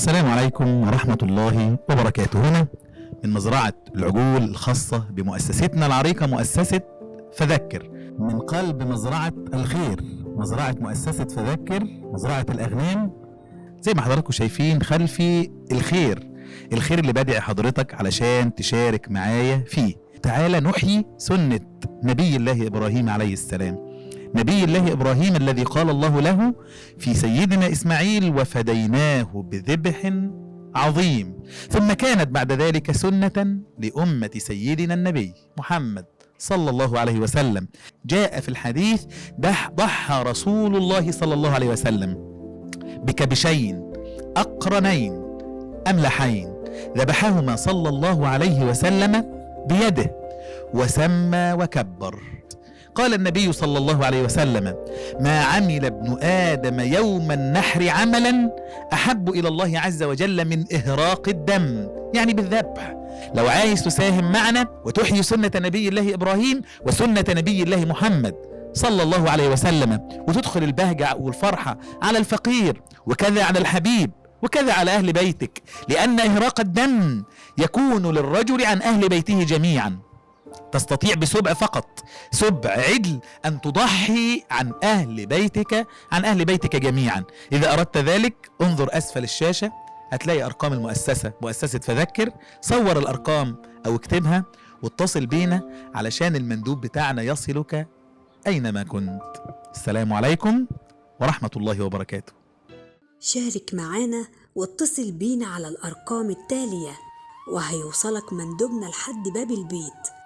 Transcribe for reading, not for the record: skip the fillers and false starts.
السلام عليكم ورحمة الله وبركاته. هنا من مزرعة العجول الخاصة بمؤسستنا العريقة مؤسسة فذكر، من قلب مزرعة الخير، مزرعة مؤسسة فذكر، مزرعة الأغنام. زي ما حضراتكم شايفين خلفي الخير، الخير اللي بدعي حضرتك علشان تشارك معايا فيه. تعالى نحيي سنة نبي الله إبراهيم عليه السلام، نبي الله إبراهيم الذي قال الله له في سيدنا إسماعيل: وفديناه بذبح عظيم. ثم كانت بعد ذلك سنة لأمة سيدنا النبي محمد صلى الله عليه وسلم. جاء في الحديث: ضحى رسول الله صلى الله عليه وسلم بكبشين أقرنين أملحين، ذبحهما صلى الله عليه وسلم بيده وسمى وكبر. قال النبي صلى الله عليه وسلم: ما عمل ابن آدم يوم النحر عملا أحب إلى الله عز وجل من إهراق الدم، يعني بالذبح. لو عايز تساهم معنا وتحيي سنة نبي الله إبراهيم وسنة نبي الله محمد صلى الله عليه وسلم، وتدخل البهجة والفرحة على الفقير، وكذا على الحبيب، وكذا على أهل بيتك، لأن إهراق الدم يكون للرجل عن أهل بيته جميعا. تستطيع بسبع فقط، سبع عدل، أن تضحي عن أهل بيتك، عن أهل بيتك جميعا. إذا أردت ذلك انظر أسفل الشاشة، هتلاقي أرقام المؤسسة، مؤسسة فذكر. صور الأرقام أو اكتبها واتصل بينا علشان المندوب بتاعنا يصلك أينما كنت. السلام عليكم ورحمة الله وبركاته. شارك معانا واتصل بينا على الأرقام التالية، وهيوصلك مندوبنا لحد باب البيت.